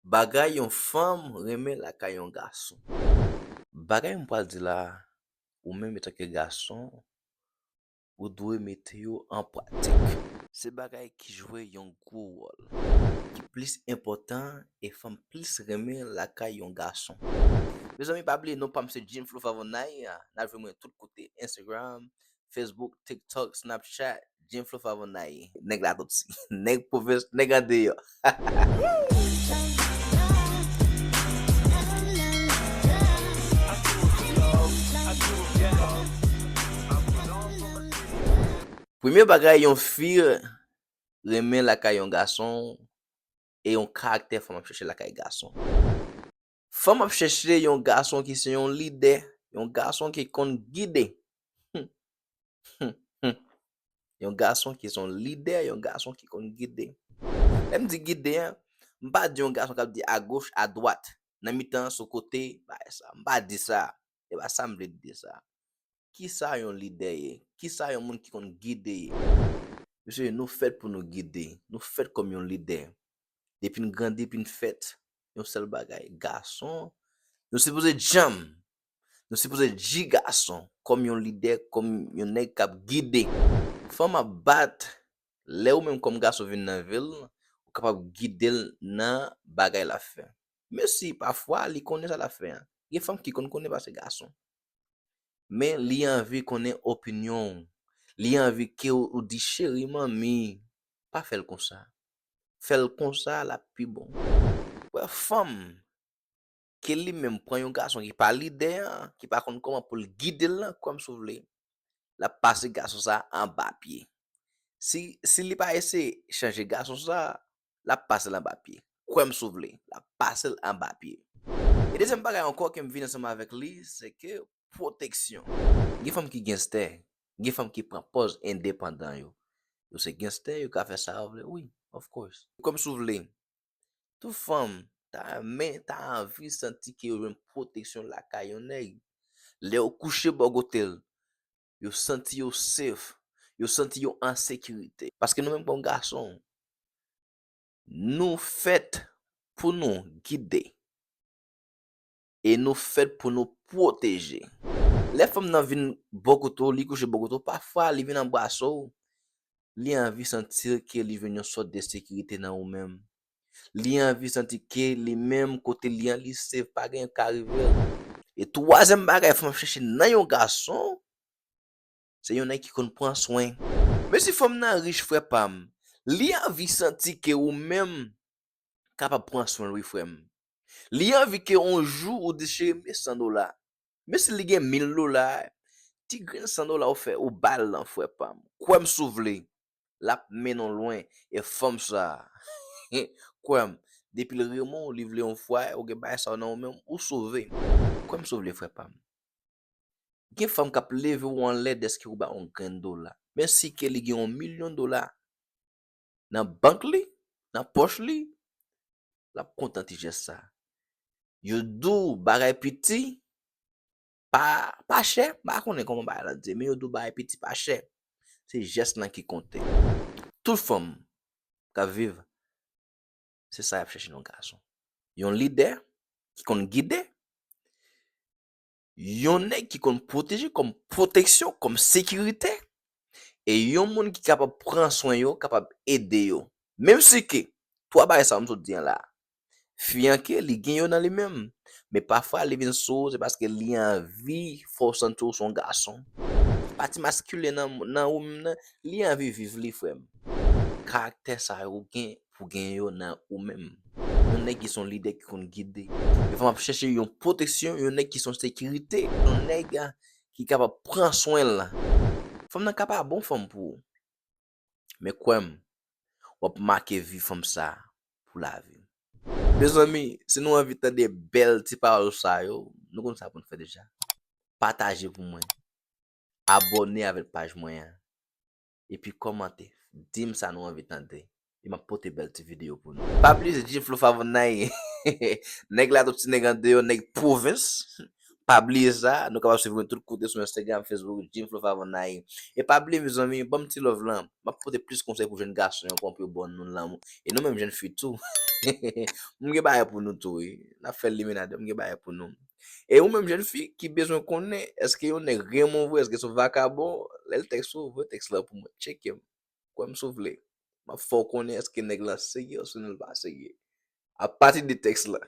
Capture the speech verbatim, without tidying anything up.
Bagay yon fanm renmen lakay yon gason. Bagay m pral di la, ou menm antanke gason, ou dwe mete yo an pratik. Se bagay ki jwe yon gwo wòl, ki plis enpòtan e fanm plis renmen lakay yon gason. Mezanmi, pa bliye non pa m se Jim Flow Favonay, n ap jwenn mwen tout kote, Instagram, Facebook, TikTok, Snapchat, Jim Flow Favonay. Nèg Latoti, nèg pwovens, nèg andeyò. Premye bagay yon fi renmen lakay yon gason, e yon karaktè fanm ap chèche lakay gason. Fanm ap chèche yon gason ki se yon lidè, yon gason ki konn gide. Yon gason ki se yon lidè, yon gason ki konn gide. Lè m di gide a, m pa di yon gason k ap di agoch, adwat, nan mitan, sou kote, bagay sa. M pa di sa. E pa sa m vle di sa. Kisa yon lidè ye? Kisa yon moun ki konn gide ye? Mesye, nou fèt pou nou gide. Nou fèt kòm yon lidè. Depi n grandi, depi n fèt, yon sèl bagay. Gason, nou sipoze djanm. Nou sipoze dji gason, kòm yon lidè, kòm yon nèg k ap gide. Fanm ap bat, lè ou menm kòm gason vin nan vi l, ou kapab gide l nan bagay l ap fè. Menm si pafwa li konnen sa l ap fè a. Gen fanm ki konn konnen pase gason. Men li anvi konnen opinyon w. Li anvi ke w, ou di, cheri, manmi, pa fè l konsa. Fè l konsa, l ap pi bon. Wè fanm, ke li menm pran yon gason ki pa lidè an, ki pa konn kòman pou l gide l lan, kwè m si w vle, l ap pase gason sa anba pye. Si, si li pa eseye chanje gason sa, l ap pase l anba pye. Kwè m si w vle, l ap pase l anba pye. E dezyèm bagay ankò ke m vin ansanm avèk li, se ke pwoteksyon. Gen fanm ki genstè, gen fanm ki pran pòz endepandan yo. Yo se genstè, yo ka fè sa yo vle, wi, of course. Kwè m si w vle, tout fanm ta renmen, ta anvi santi ke yo jwenn pwoteksyon lakay yon nèg. Lè yo kouche bò kote l, yo santi yo safe, yo santi yo an sekirite. Paske nou menm kòm gason, nou fèt pou nou gide. E nou fèt pou nou pwoteje. Lè fanm nan vin bò kote w, li kouche bò kote w, pafwa li vin anbrase w, li anvi santi ke li jwenn yon sòt de sekirite nan ou menm. Li anvi santi ke li menm kote li an, li safe, pa gen anyen k ka rive l. E twazyèm bagay fanm ap chèche nan yon gason, se yon nèg ki konn pran swen. Menm si fanm nan rich, frè pa m, li anvi santi ke ou menm kapab pran swen l, wi, frè m. Li anvi ke yon jou ou di, cheri, men san dola. Menm si li gen mil dola, ti grenn san dola ou fè, ou ba l lan, frè pa m. Kwè m si w vle, l ap mennen w lwen. E fanm sa, kwè m, depi l renmen w, li vle yon fwaye, ou gen bagay sa yo nan ou menm, ou sove. Kwè m si w vle, frè pa m. Gen fanm k ap leve w anlè dèske ou ba yon grenn dola. Menm si ke li gen yon milyon dola nan bank li, nan pòch li, l ap kontan ti jès sa. Yo di w bagay piti pa, pa chè, m pa konnen kòman bagay la di, men yo di w bagay piti pa chè. Se jès lan ki konte. Tout fanm k ap viv, se sa y ap chèche nan yon gason. Yon lidè ki konn gide, yon nèg ki konn pwoteje kòm pwoteksyon, kòm sekirite, e yon moun ki kapab pran swen yo, kapab ede yo. Menm si ke twa bagay sa yo m sot di an la, fi an ke li gen yo nan li menm. Men pafwa li vin sou ou, se paske li anvi fè w santi w se yon gason. Pati maskilen nan, nan ou menm nan, li anvi viv li, frè m. Karaktè sa yo ou gen pou gen yo nan ou menm. Yon nèg ki se yon lidè ki konn gide. Yon fanm ap chèche yon pwoteksyon, yon nèg ki se yon sekirite, yon nèg, ah, ki kapab pran swen l. Fanm nan ka pa bon fanm pou ou. Men kwè m, w ap make vi fanm sa pou lavi. Mezanmi, si nou anvi tande bèl ti pawòl sa yo, nou konn sa pou n fè deja. Pataje pou mwen. Abòne avèk paj mwen an. Epi kòmante. Di m sa nou anvi tande. E m ap pote bèl ti videyo pou nou. Pa bliye, se Jim Flow Favonay. Nèg Latoti, nèg andeyò, nèg pwovens. Pa bliye sa, nou kapab swiv mwen tout kote sou Instagram, Facebook, Jim Flo Favonay. E pa bliye, mezanmi, ban m ti love lan. M ap pote plis konsèy pou jèn gason yo, kòman pou yo ba nou lanmou. E nou menm jèn fi tou. M gen bagay pou nou tou, wi. N ap fè limonade, m gen bagay pou nou. E ou menm jèn fi ki bezwen konnen, èske yon nèg renmen w vre, èske se yon vakabon, lè l tèks ou, voye tèks la pou mwen, tcheke m. Kwè m si w vle. M ap fè w konnen èske nèg lan serye oubyen l pa serye. Apati de tèks la.